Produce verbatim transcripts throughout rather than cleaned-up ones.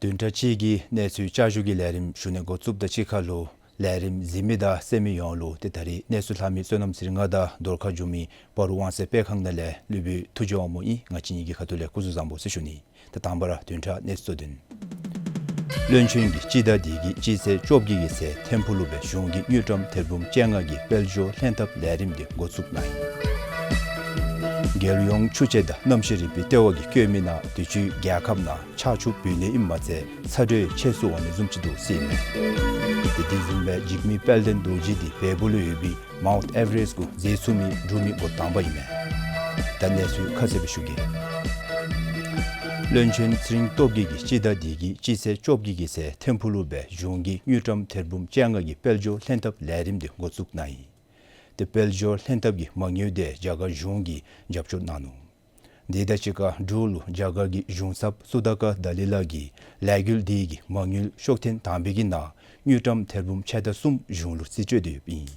བདུན་ཕྲག་གཅིག་གི་གནས་ཚུལ་བསྐྱར་ཞུ་གི་ལས་རིམ་ཞུ་ནི་འགོ་བཙུགསཔ་ད་གཅིག་ཁར་ལུ་ལས་རིམ་གཟིགས་མི་དང་གསན་མི་ཡོངས་ལུ་ཏེ་ད་རིས་གནས་ཚུལ་ལྷག་མི་བསོད་ནམས་ཚེ་རིང་ང་དང་རྫོང་ཁ་འགྱོ་མི་སྤ་རོ་དབང་གསལ་སྤེལ་ཁང་ནང་ལས་སློབ་དཔོན་ཐུགས་རྗེ་དབང་མོ་ཨིན། ང་བཅས་གཉིས་ཀྱི་ཁ་ཐུག་ལས་སྐུ་གཟུགས་བཟང་པོ་ཟེར་ཞུ་ནི། ད་དང་པ་ར་བདུན་ཕྲག་གནས་ཚུལ་གཙོ་དོན། བློན་ཆེན་གྱིས་སྤྱི་ཟླ་འདི་གི་སྤྱི་ཚེས་བཅོ་བརྒྱད་ཀྱི་ཚེ་ཐིམ་ཕུག་ལུ་སྦེ་གཞུང་གི་དངུལ་ཀྲམ་ཐེར་འབུམ་བཅོ་ལྔ་གི་དཔལ་འབྱོར་ལྷན་ཐབས་ལས་རིམ་འདི་འགོ་བཙུགས་གནང་ཡི། རྒྱལ་ཡོངས་ཆུ་དཔྱད་དང་གནམ་གཤིས་རིག་པའི་ལྟེ་བ་གིས་བཀོད་མི་ནང་དུས་ཅི་རྒྱལ་ཁབ་ནང་ཆར་ཆུ་བུད་ནི་ཨིནམ་མ་ཚད་ཚ་དྲོད་ཆེ་སུ་འོང་ནི་བཟུམ་ཅིག་འདུག་ཟེར་ཨིན་མས། ཏེ་དེ་བཟུམ་སྦེ་འཇིགས་མེད་དཔལ་ལྡན་རྡོ་རྗེ་འདི་བལ་པོ་ལུ་ཡོད་པའི་མའུནཊ་ཨེ་ཝ་རེསཊ་གུ་མཛེས་ཚུགས་མི་འབྲུག་མི་འགོ་དང་པ་ཨིན་མས། ད་གནས་ཚུལ་ཁ་གསལ་སྦེ་ཞུ་གེ། བློན་ཆེན་ཚེ་རིང་སྟོབས་རྒྱས་ཀྱིས་སྤྱི་ཟླ་འདི་གི་སྤྱི་ཚེས་བཅོ་བརྒྱད་ཀྱི་ཚེ་ཐིམ་ཕུག་ལུ་སྦེ་གཞུང་གི་དངུལ་ཀྲམ་ཐེར་འབུམ་བཅོ་ལྔ་གི་དཔལ་འབྱོར་ལྷན་ཐབས་ལས་རིམ་འདི་འགོ་བཙུགས་གནང་ཡི། ཏེ་དཔལ་འབྱོར་ལྷན་ཐབས་ཀྱི་མ་དངུལ་དེ་རྒྱ་གར་གཞུང་གིས་རྒྱབ་སྐྱོར་གནང་ནུག། དེ་དང་གཅིག་ཁར་འབྲུག་ལུ་རྒྱ་གར་གྱི་གཞུང་ཚབ་སུ་དཱ་ཀར་དཱ་ལི་ལགས་ཀྱིས་ལས་འགུལ་དེ་གི་མ་དངུལ་ཤོག་ཐེངས་དང་པའི་གི་ནང་དངུལ་ཀྲམ་ཐེར་འབུམ་ཕྱེད་དང་གསུམ་གཞུང་ལུ་རྩིས་སྤྲོད་དེ་ཡོདཔ་ཨིན།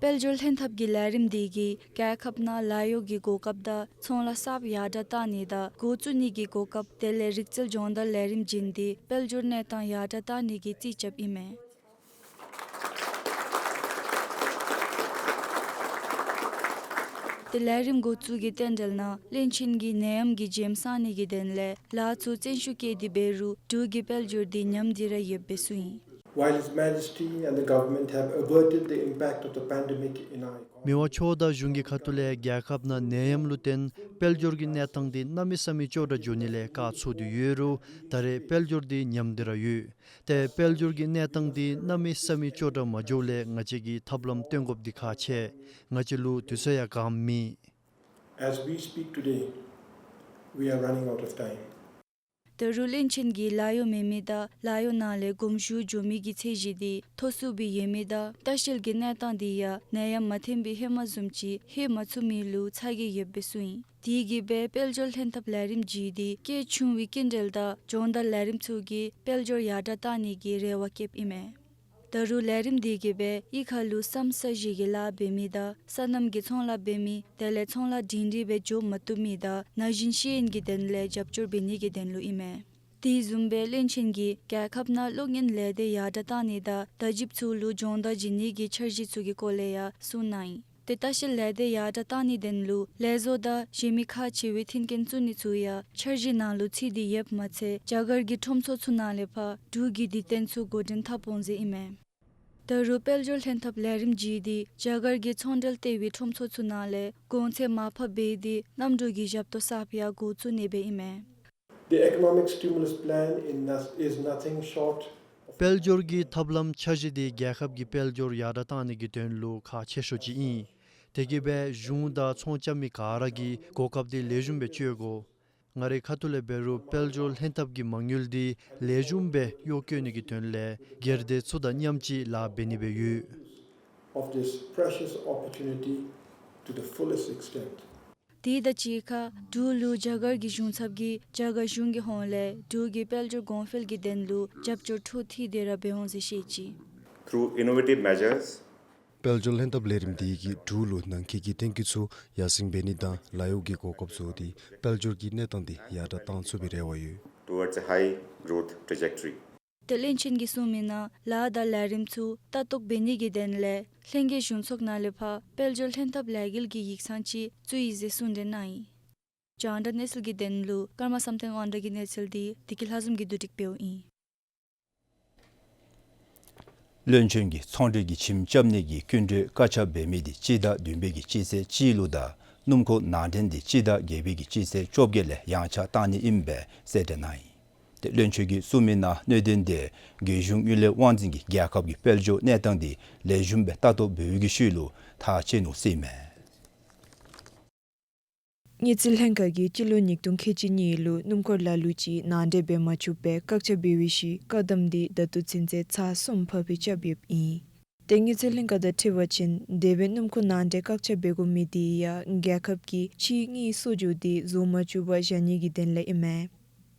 དཔལ་འབྱོར་ལྷན་ཐབས་ཀྱི་ལས་རིམ་དེ་གིས་རྒྱལ་ཁབ་ནང་ལཱ་གཡོག་གི་གོ་སྐབས་དང་ཚོང་ལཱ་གསརཔ་ཡར་དྲགས་གཏང་ནི་དང་འགོ་བཙུགས་ནི་གི་གོ་སྐབས་དེ་ལས་རིག་རྩལ་སྦྱོང་བརྡར་ལས་རིམ་བྱིན་ཏེ་དཔལ་འབྱོར་གནས་སྟངས་ཡར་དྲགས་གཏང་ནི་གི་རྩིས་རྐྱབ་ཨིན་མས། ཏེ་ལས་རིམ་འགོ་བཙུགས་ཀྱི་རྟེན་འབྲེལ་ནང་བློན་ཆེན་གྱིས་ནད་ཡམས་ཀྱི་རྒྱལ་སྲུང་ནི་གི་དོན་ལས་ལཱ་ཚུ་བཙན་ཤུགས་བསྐྱེད་དེ་འབད་རུང་འབྲུག་གི་དཔལ་འབྱོར་འདི་ཉམས་ཏེ་ར་ཡོདཔ་སྦེ་གསུངས་ཡི། While His Majesty and the government have averted the impact of the pandemic in our economy, མི་དབང་མཆོག་དང་གཞུང་གི་ཁ་ཐུག་ལས་རྒྱལ་ཁབ་ནང་ནད་ཡམས་ལུ་བརྟེན་དཔལ་འབྱོར་གྱི་གནས་སྟངས་འདི་གནམ་མེད་ས་མེད་སྐྱོ་དྲགས་འགྱོ་ནི་ལས་བཀག་ཚུགས་ཏེ་ཡོད་རུང་ད་རེས་དཔལ་འབྱོར་འདི་ཉམས་ཏེ་ར་ཡོད། ཏེ་དཔལ་འབྱོར་གྱི་གནས་སྟངས་འདི་གནམ་མེད་ས་མེད་སྐྱོ་དྲགས་མ་འགྱོཝ་ལས་ང་བཅས་ཀྱིས་ཐབས་ལམ་སྟོན་དགོཔ་འདི་ཁག་ཆེ། ང་བཅས་ལུ་དུས་ཚོད་ཡང་གང་མེད། As we speak today, we are running out of time. ད་རུང་བློན་ཆེན་གྱིས་ལཱ་གཡོག་མེད་མི་དང་ལཱ་གཡོག་ནང་ལས་དགོངས་ཞུ་འགྱོ་མི་གི་ཚད་གཞི་འདི་མཐོ་སུ་སྦེ་ཡོད་མི་དང་ལྟ་བཤལ་གྱི་གནས་སྟངས་འདི་ཡང་ནད་ཡམས་མ་ཐོན་པའི་ཧེ་མ་བཟུམ་ཅིག་ལྷོད་མ་ཚུགས་མི་ལུ་ཚ་གྱང་ཡོདཔ་སྦེ་གསུངས་ཡི། དེ་གིས་སྦེ་དཔལ་འབྱོར་ལྷན་ཐབས་ལས་རིམ་བརྒྱུད་དེ་སྐད་ཆུང་བའི་སྐྱིན་འགྲུལ་དང་སྦྱོང་བརྡར་ལས་རིམ་ཚུ་གིས་དཔལ་འབྱོར་ཡར་དྲགས་གཏང་ནི་གི་རེ་བ་བསྐྱེདཔ་ཨིན་མས། ད་རུང་ལས་རིམ་དེ་གིས་སྦེ་གཡུས་ཁ་ལུ་ས་མཚམས་བཞི་གི་ལཱ་འབད་མི་དང་སོ་ནམ་གྱི་ཚོང་ལཱ་འབད་མི་དེ་ལས་ཚོང་ལཱ་སྒྲིང་སྒྲིང་སྦེ་འགྱོ་མ་བཏུབ་མི་དང་ན་གཞོན་ཤེས་ཡོན་གྱི་དོན་ལས་རྒྱབ་སྐྱོར་འབད་ནི་གི་དོན་ལུ་ཨིན་མས། དེ་བཟུམ་སྦེ་བློན་ཆེན་གྱིས་རྒྱལ་ཁབ་ནང་གློག་བརྙན་ལས་སྡེ་ཡར་དྲགས་གཏང་ནི་དང་བརྡ་བརྒྱུདཔ་ཚུ་ལུ་སྦྱོང་བརྡར་བྱིན་ནི་གི་འཆར་གཞི་ཚུ་གི་སྐོར་ལས་ཡང་གསུངས་གནང་ཡི། ཏེ་ལྟ་བཤལ་ལས་སྡེ་ཡར་དྲགས་གཏང་ནི་དོན་ལུ་ལས་བཟོ་དང་གཞན་མི་ཁག་ཆེ་བའི་མཐུན་རྐྱེན་བཙུགས་ནི་ཚུ་ཡང་འཆར་གཞི་ནང་ལུ་ཚུད་དེ་ཡོདཔ་མ་ཚད་རྒྱ་གར་གྱི་ཁྲོམ་ཚོགས་ཚུ་ནང་ལས་ཕར་འབྲུག་གི་སྡེ་ཚན་ཚུ་འགོ་འདྲེན་འཐབ་འོང་ཟེར་ཨིན་མས། ད་རུང་དཔལ་འབྱོར་ལྷན་ཐབས་ལས་རིམ་བརྒྱུད་དེ་རྒྱ་གར་གྱི་ཚོང་འབྲེལ་ལྟེ་བའི་ཁྲོམ་ཚོགས་ཚུ་ནང་ལས་གོང་ཚད་མར་ཕབ་འབད་དེ་གནམ་གྲུ་གི་ཞབས་ཏོག་གསརཔ་ཡང་འགོ་བཙུགས་ནི་སྦེ་ཨིན་མས། The economic stimulus plan in nos- is nothing short of དཔལ་འབྱོར་གྱི་ཐབས་ལམ་འཆར་གཞི་འདི་རྒྱལ་ཁབ་ཀྱི་དཔལ་འབྱོར་ཡར་དྲགས་གཏང་ནི་གི་དོན་ལུ་ཁག་ཆེ་ཤོས་ཅིག་ཨིན། དེ་གིས་སྦེ་གཞུང་དང་ཚོང་རྐྱབ་མི་ག་ར་གིས་གོ་སྐབས་འདི་ལེགས་ཤོམ་སྦེ་སྤྱོད་དགོ། ང་རའི་ཁ་ཐུག་ལས་འབད་རུང་དཔལ་འབྱོར་ལྷན་ཐབས་ཀྱི་མ་དངུལ་འདི་ལེགས་ཤོམ་སྦེ་གཡོག་བཀོལ་ནི་གི་དོན་ལས་སྒེར་སྡེ་ཚུ་དང་མཉམ་གཅིག་ལཱ་འབད་ནི་སྦེ་ཡོད། Of this precious opportunity to the fullest extent. དེ་དང་གཅིག་ཁར་འབྲུག་ལུ་རྒྱ་གར་གྱི་གཞུང་ཚབ་ཀྱིས་རྒྱ་གར་གཞུང་གི་ཧོངས་ལས་འབྲུག་གི་དཔལ་འབྱོར་གོང་འཕེལ་གྱི་དོན་ལུ་རྒྱབ་སྐྱོར་འཕྲོ་མཐུད་དེ་ར་འབད་འོང་ཟེར་བཤད་ཅི། Through innovative measures, དཔལ་འབྱོར་ལྷན་ཐབས་ལས་རིམ་འདི་གིས་འབྲུག་ལུ་ནང་འཁོད་ཀྱི་ཐོན་སྐྱེད་ཚུ་ཡར་སེང་འབད་ནི་དང་ལཱ་གཡོག་གི་གོ་སྐབས་བཟོ་སྟེ་དཔལ་འབྱོར་གྱི་གནས་སྟངས་འདི་ཡར་དྲགས་གཏང་ཚུགས་པའི་རེ་བ་ཡོད། Towards a high growth trajectory. ཏེ་བློན་ཆེན་གྱིས་གསུངས་མི་ནང་ལཱ་དང་ལས་རིམ་ཚུ་ལྟ་རྟོག་འབད་ནི་གི་དོན་ལས་ལྷན་རྒྱས་གཞུང་ཚོགས་ནང་ལས་ཕར་དཔལ་འབྱོར་ལྷན་ཐབས་ལས་འགུལ་གྱི་ཡིག་ཚང་ཅིག་བཙུགས་ཡི་ཟེར་གསུངས་དེ་གནང་ཡི། རྒྱང་བསྒྲགས་གནས་ཚུལ་གྱི་དོན་ལུ་ཀརྨ་བསམ་གཏན་དབང་གྲགས་ཀྱི་གནས་ཚུལ་འདི་བདེ་སྐྱིད་ལྷ་འཛོམས་ཀྱིས་བསྡུ་སྒྲིག་འབདཝ་ཨིན། བློན་ཆེན་གྱིས་ཚོང་འབྲེལ་གྱི་ཁྱིམ་རྐྱབ་ནི་གི་སྐྱིན་འགྲུལ་བཀག་ཆ་འབད་མི་འདི་སྤྱི་ཟླ་བདུན་པའི་གི་སྤྱི་ཚེས་གཅིག་ལུ་དང་སྣུམ་འཁོར་ནང་འདྲེན་འདི་སྤྱི་ཟླ་བརྒྱད་པའི་གི་སྤྱི་ཚེས་བཅོ་བརྒྱད་ལས་ཡངས་ཆག་གཏང་ནི་ཨིནམ་སྦེ་གསལ་བསྒྲགས་གནང་ཡི། ཏེ་བློན་ཆེན་གྱིས་གསུངས་མི་ནང་གནད་དོན་འདི་རྒྱལ་གཞུང་དངུལ་ལས་དབང་འཛིན་གྱིས་རྒྱལ་ཁབ་ཀྱི་དཔལ་འབྱོར་གནས་སྟངས་འདི་ལེགས་ཤོམ་སྦེ་ལྟ་རྟོག་འབད་བའི་གི་ཤུལ་ལུ་ཐག་བཅད་ནུག་ཟེར་ཨིན་མས། དངུལ་རྩིས་ལྷན་ཁག་གིས་སྤྱི་ལོ་ཉིས་སྟོང་ཁལ་གཅིག་གཉིས་ལུ་སྣུམ་འཁོར་ལ་ལུ་ཅིག་ནང་འདྲེན་འབད་མ་ཚུགས་པར་བཀག་ཆ་འབད་བའི་ཤུལ་བཀག་དམ་འདི་ད་ལྟོ་ཚུན་ཚོད་ཚར་གསུམ་ཕར་འགྱངས་རྐྱབ་ཡོདཔ་ཨིན། ཏེ་དངུལ་རྩིས་ལྷན་ཁག་དང་འཁྲིལ་བ་ཅིན་དེ་སྦེ་སྣུམ་འཁོར་ནང་འདྲེན་བཀག་ཆ་འབད་དགོ་མི་འདི་ཡང་རྒྱལ་ཁབ་ཀྱི་ཕྱིའི་དངུལ་གསོག་འཇོག་འདི་བཟོ་མ་བཅུག་པར་བཞག་ནི་གི་དོན་ལས་ཨིན་མས།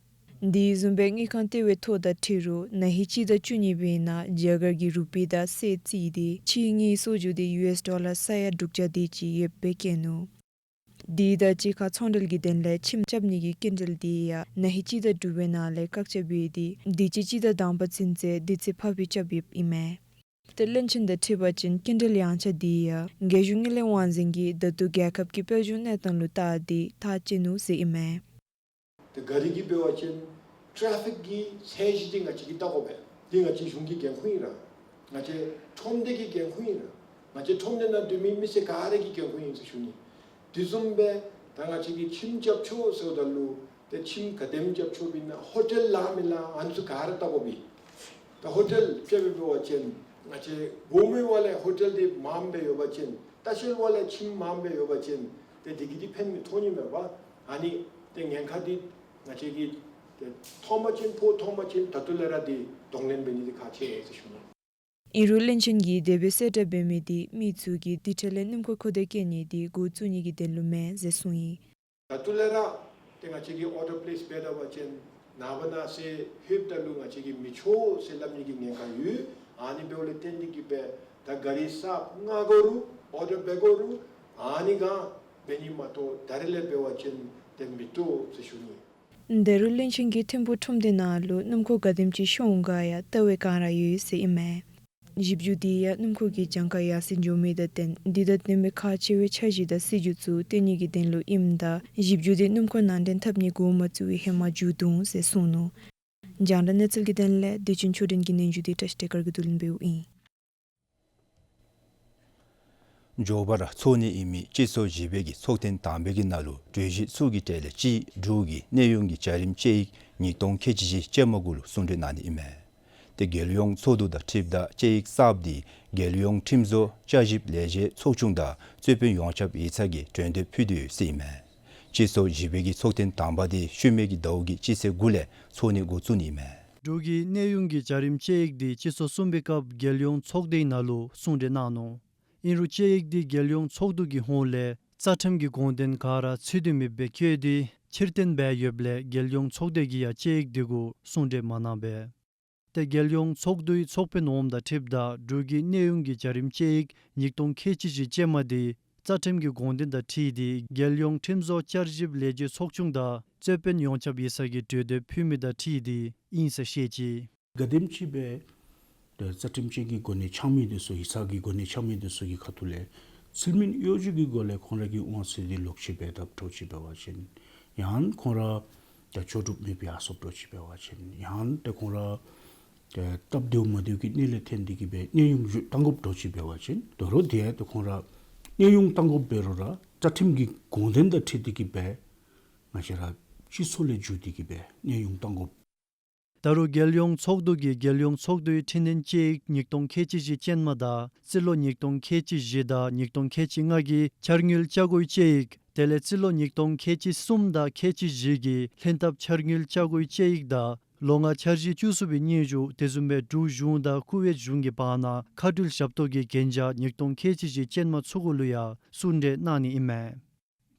དེ་བཟུམ་སྦེ་དངུལ་ཁང་ལྟེ་བའི་ཐོ་དང་འཁྲིལ་རུང་ན་ཧིང་སྤྱི་ཟླ་བཅུ་གཉིས་པའི་ནང་རྒྱ་གར་གྱི་རུ་པི་དང་སྲོལ་རྩིས་ཏེ་ཕྱིའི་དངུལ་གསོག་འཇོག་འདི་ཡུ་ཨེསི་ཌོ་ལར་ས་ཡ་དྲུག་བརྒྱ་དེ་ཅིག་ཡོདཔ་སྦེ་བཀོད་ནུག། དེ་དང་གཅིག་ཁར་ཚོང་འབྲེལ་གྱི་དོན་ལས་ཁྱིམ་རྐྱབ་ནི་གི་སྐྱིན་འགྲུལ་དེ་ཡང་ན་ཧིང་སྤྱི་ཟླ་དྲུག་པའི་ནང་ལས་བཀག་ཆ་འབད་དེ་དུས་ཅི་སྤྱི་ཟླ་དང་པ་ཚུན་ཚོད་དུས་ཚོད་ཕར་འགྱངས་རྐྱབ་ཡོདཔ་ཨིན་མས། ཏེ་བློན་ཆེན་དང་འཁྲིལ་བ་ཅིན་སྐྱིན་འགྲུལ་ཡངས་ཆག་དེ་ཡང་རྒྱལ་གཞུང་དངུལ་ལས་དབང་འཛིན་གྱིས་ད་ལྟོ་རྒྱལ་ཁབ་ཀྱི་དཔལ་འབྱོར་གནས་སྟངས་ལུ་བལྟ་སྟེ་ཐག་བཅད་ནུག་ཟེར་ཨིན་མས། ཏེ་ག་རི་གི་འབད་བ་ཅིན་ཊེ་ཕིག་གི་ཚད་གཞི་འདི་ང་བཅས་ཀྱིས་བལྟ་དགོ་པས། འདི་ང་བཅས་གཞུང་གི་འགན་ཁུར་ཨིན་ར། ང་བཅས་ཁྲོམ་སྡེ་གི་འགན་ཁུར་ཨིན་ར། ང་བཅས་ཁྲོམ་སྡེ་ནང་སྡོད་མི་མི་སེར་ག་ར་གི་འགན་ཁུར་ཨིན་ཟེར་ཞུ་ནི། དེ་བཟུམ་སྦེ་ད་ང་བཅས་ཀྱིས་ཁྱིམ་རྐྱབ་ཆོག་ཟེརཝ་ད་ལུ་ཏེ་ཁྱིམ་ག་དེམ་རྐྱབ་ཆོག་པའི་ནང་ཧོ་ཊེལ་ལཱ་མི་ལཱ་ཨ་ནི་ཚུ་ག་ར་བལྟ་དགོ་པས། ད་ཧོ་ཊེལ་རྐྱབ་པའི་འབད་བ་ཅིན་ང་བཅས་སྒོར་མོའི་དབང་ལས་ཧོ་ཊེལ་འདི་མངམ་སྦེ་ཡོད་པ་ཅིན་ལྟ་བཤལ་དབང་ལས་ཁྱིམ་མངམ་སྦེ་ཡོད་པ་ཅིན་ཏེ་དེ་གིས་འདི་ཕན་མི་ཐོགས་ནི་མས་པ། ཨ་ནི་ཏེ་ཉེན་ཁ་འདི་ང་བཅས་ཀྱིས་ཏེ་མཐོང་པ་ཅིན་ཕོག་མཐོང་པ་ཅིན་ད་ལྟོ་ལས་ར་འདི་གདོང་ལེན་འབད་ནི་འདི་ཁག་ཆེ་ཟེར་ཞུ་ནི། ཨིན་རུང་བློན་ཆེན་གྱིས་དེ་སྦེ་གསལ་བསྒྲགས་འབད་མི་འདི་མི་ཚུ་གིས་དེ་འཕྲལ་ལས་སྣུམ་འཁོར་མཁོ་འདོད་བསྐྱེད་ནི་འདི་འགོ་བཙུགས་ནི་གི་དོན་ལུ་མེན་ཟེར་གསུངས་ཡི། ད་ལྟོ་ལས་ར་ཏེ་ང་བཅས་ཀྱིས་ཨོར་ཌར་པེ་ལེསི་འབད་ད་པ་ཅིན་ནངས་པ་གནངས་ཚེ་ལྷོདཔ་ད་ལུ་ང་བཅས་ཀྱིས་མི་ཆོག་ཟེར་སླབ་ནི་གི་ཉེན་ཁ་ཡོད། ཨ་ནི་འབདཝ་ལས་བརྟེན་ཏེ་གིས་སྦེ་ད་ག་རི་གསརཔ་མངག་དགོ་རུང་ཨོར་ཌར་འབད་དགོ་རུང་ཨ་ནི་ག་འབད་ནི་མ་གཏོགས་ད་རིས་ལས་འབད་བ་ཅིན་ཏེ་མི་བཏུབ་ཟེར་ཞུ་ནི། ད་རུང་བློན་ཆེན་གྱིས་ཐིམ་ཕུག་ཁྲོམ་སྡེ་ནང་ལུ་སྣུམ་འཁོར་ག་དེམ་ཅིག་ཤོང་ག་ཡང་བལྟ་བའི་བསྒང་ར་ཡོད་ཟེར་ཨིན་མས། ཞིབ་འཇུག་འདི་ཡང་སྣུམ་འཁོར་གྱི་གྱངས་ཁ་ཡར་སེང་འགྱོ་མི་དང་བསྟུན་འདི་དང་བསྟུན་པའི་ཁག་ཆེ་བའི་འཆར་གཞི་དང་སྲིད་བྱུས་ཚུ་བཏོན་ནི་གི་དོན་ལུ་ཨིནམ་ད་ཞིབ་འཇུག་འདི་སྣུམ་འཁོར་ནང་འདྲེན་འཐབ་ནི་འགོ་མ་བཙུགས་པའི་ཧེ་མ་མཇུག་བསྡུ་འོང་ཟེར་གསུངས་ནུག། རྒྱང་བསྒྲགས་གནས་ཚུལ་གྱི་དོན་ལས་བདེ་ཆེན་ཆོས་སྒྲོན་གྱི་སྙན་ཞུ་འདི་བཀྲ་ཤིས་བདེ་དཀར་གྱིས་བསྡུ་ལེན་འབདཝ་ཨིན། མགྱོགས་པ་ར་འཚོགས་ནི་ཨིན་མི་སྤྱི་ཚོགས་བཞི་པའི་གི་ཚོགས་ཐེངས་དང་པའི་གི་ནང་ལུ་གྲོས་གཞི་ཚུ་གི་གྲས་ལས་གཅིག་འབྲུག་གི་གནས་དབྱུང་གི་བྱ་རིམ་དཔྱད་ཡིག་ཉིས་སྟོང་ཁལ་གཅིག་བཞི་ཅན་མ་གུ་ལུ་གསུང་གྲོས་གནང་ནི་ཨིན་མས། ཏེ་རྒྱལ་ཡོངས་ཚོགས་འདུ་དང་འཁྲིལཝ་ད་དཔྱད་ཡིག་གསརཔ་འདི་རྒྱལ་ཡོངས་ཁྲིམས་བཟོ་བསྐྱར་ཞིབ་ལས་བྱེད་ཚོགས་ཆུང་དང་རྩོད་དཔོན་ཡོངས་ཁྱབ་ཡིག་ཚང་གིས་གྲོས་འདེབས་ཕུལ་ཏེ་ཡོད་ཟེར་ཨིན་མས། སྤྱི་ཚོགས་བཞི་པའི་གི་ཚོགས་ཐེངས་དང་པ་འདི་ཤུལ་མའི་གི་ཟླཝ་གི་སྤྱི་ཚེས་དགུ་ལས་འཚོགས་ནི་འགོ་བཙུགས་ནི་ཨིན་མས། འབྲུག་གི་གནས་དབྱུང་གི་བྱ་རིམ་དཔྱད་ཡིག་འདི་སྤྱི་ཚོགས་གསུམ་པའི་སྐབས་རྒྱལ་ཡོངས་ཚོགས་སྡེའི་ནང་ལུ་གསུང་གྲོས་གནང་ནུག། ཨིན་རུང་དཔྱད་ཡིག་འདི་རྒྱལ་ཡོངས་ཚོགས་འདུ་གི་ཧོངས་ལས་རྩ་ཁྲིམས་ཀྱི་དགོངས་དོན་ག་ར་ཚུད་དེ་མེདཔ་སྦེ་བཀོད་དེ་ཕྱིར་འཐེན་འབད་ཡོདཔ་ལས་རྒྱལ་ཡོངས་ཚོགས་སྡེ་གིས་ཡང་དཔྱད་ཡིག་འདི་གུ་གསུང་གྲོས་མ་གནང་པས། ཏེ་རྒྱལ་ཡོངས་ཚོགས་འདུའི་ཚོགས་དཔོན་འོགམ་དང་འཁྲིལཝ་ད་འབྲུག་གི་གནས་དབྱུང་གི་བྱ་རིམ་དཔྱད་ཡིག་ཉིས་སྟོང་ཁལ་གཅིག་བཞི་ཅན་མ་འདི་རྩ་ཁྲིམས་ཀྱི་དགོངས་དོན་དང་འཁྲིལ་ཏེ་རྒྱལ་ཡོངས་ཁྲིམས་བཟོ་བསྐྱར་ཞིབ་ལས་བྱེད་ཚོགས་ཆུང་དང་རྩོད་དཔོན་ཡོངས་ཁྱབ་ཡིག་ཚང་གིས་གྲོས་འདེབས་ཕུལ་མི་དང་འཁྲིལ་ཏེ་ཨིན་ཟེར་བཤད་ཅི། ག་དེམ་ཅིག་སྦེ་ཏེ་རྩ་ཁྲིམས་ཅན་གྱི་གོ་གནས་འཆང་མི་འདི་ཚུ་ཡིག་ཚང་གི་གོ་གནས་འཆང་མི་འདི་ཚུ་གི་ཁ་ཐུག་ལས་ཚུལ་མིན་གཡོ་སྒྱུ་གི་སྒོ་ལས་ཁོང་ར་གི་དབང་ཚད་འདི་ལོག་ཅི་འབད་དཔ་འདྲཝ་ཅིག་འབད་བ་ཅིན་ཡང་ཁོང་ར་ད་ལྕོགས་གྲུབ་མེད་པའི་ཡར་སོངམ་འདྲཝ་ཅིག་འབད་བ་ཅིན་ཡང་ཏེ་ཁོང་ར་ཏེ་སྟབས་བདེཝ་མ་བདེཝ་གི་གནས་ལས་འཐོན་ཏེ་གིས་སྦེ་གནས་དབྱུང་ཞུ་བཏང་དགོཔ་འདྲཝ་ཅིག་འབད་བ་ཅིན་དོ་རུང་དེ་ཡང་ཏེ་ཁོང་ར་གནས་དབྱུང་བཏང་དགོཔ་འབད་རུང་ར་རྩ་ཁྲིམས་ཀྱི་དགོངས་དོན་དང་འཁྲིལ་ཏེ་གིས་སྦེ་ང་བཅས་ར་སྤྱི་ཚོགས་ལས་བརྒྱུད་དེ་གིས་སྦེ་གནས་དབྱུང་བཏང་དགོཔ། ད་རུང་རྒྱལ་ཡོངས་ཚོགས་འདུ་གིས་རྒྱལ་ཡོངས་ཚོགས་འདུའི་འཕྲི་སྣོན་དཔྱད་ཡིག་ཉིས་སྟོང་ཁལ་གཅིག་བཞི་ཅན་མ་དང་རྩིས་ལོ་ཉིས་སྟོང་ཁལ་གཅིག་བཞི་དང་ཉིས་སྟོང་ཁལ་གཅིག་ལྔ་གི་འཆར་དངུལ་བཅའ་སྒོའི་དཔྱད་ཡིག་དེ་ལས་རྩིས་ལོ་ཉིས་སྟོང་ཁལ་གཅིག་གསུམ་དང་ཁལ་གཅིག་བཞི་གི་ལྷན་ཐབས་འཆར་དངུལ་བཅའ་སྒོའི་དཔྱད་ཡིག་དང་ལོ་ལྔ་འཆར་གཞི་བཅུ་གསུམ་པའི་སྙན་ཞུ་དེ་བཟུམ་སྦེ་འབྲུག་གཞུང་དང་ཁུ་ཝེཊ་གཞུང་གི་བར་ན་མཁའ་འགྲུལ་ཞབས་ཏོག་གི་གན་རྒྱ་ཉིས་སྟོང་ཁལ་གཅིག་བཞི་ཅན་མ་ཚུ་གུ་ལུ་ཡང་གསུང་གྲོས་གནང་ནི་ཨིན་མས།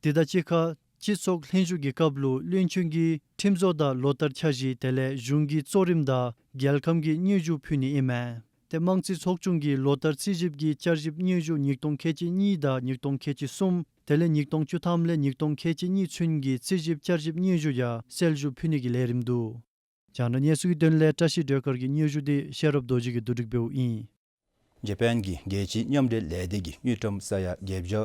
དེ་དང་གཅིག་ཁར་སྤྱི་ཚོགས་ལྷན་ཞུགས་ཀྱི་སྐབས་ལུ་བློན་ཆེན་གྱིས་ཁྲིམས་བཟོ་དང་ལོ་ལྟར་འཆར་གཞི་དེ་ལས་གཞུང་གི་གཙོ་རིམ་དང་རྒྱལ་ཁམས་ཀྱི་སྙན་ཞུ་ཕུལ་ནི་ཨིན་མས། ཏེ་དམངས་རྩིས་ཚོགས་ཆུང་གིས་ལོ་ལྟར་རྩིས་ཞིབ་ཀྱི་བསྐྱར་ཞིབ་སྙན་ཞུ་ཉིས་སྟོང་ཁལ་གཅིག་གཉིས་དང་ཉིས་སྟོང་ཁལ་གཅིག་གསུམ་དེ་ལས་ཉིས་སྟོང་བཅུ་ཐམ་ལས་ཉིས་སྟོང་ཁལ་གཅིག་གཉིས་ཚུན་གྱི་རྩིས་ཞིབ་བསྐྱར་ཞིབ་སྙན་ཞུ་ཡང་གསལ་ཞུ་ཕུལ་ནི་གི་ལས་རིམ་འདུག། རྒྱང་བསྒྲགས་གནས་ཚུལ་གྱི་དོན་ལས་བཀྲ་ཤིས་སྒྲོལ་དཀར་གྱི་སྙན་ཞུ་འདི་ཤེས་རབ་རྡོ་རྗེ་གིས་བསྡུ་སྒྲིག་འབདཝ་ཨིན། ཇ་པཱན་གྱི་རྒྱལ་སྤྱིའི་མཉམ་འབྲེལ་ལས་སྡེ་གིས་དངུལ་ཀྲམ་ས་ཡ་བརྒྱད་བརྒྱ་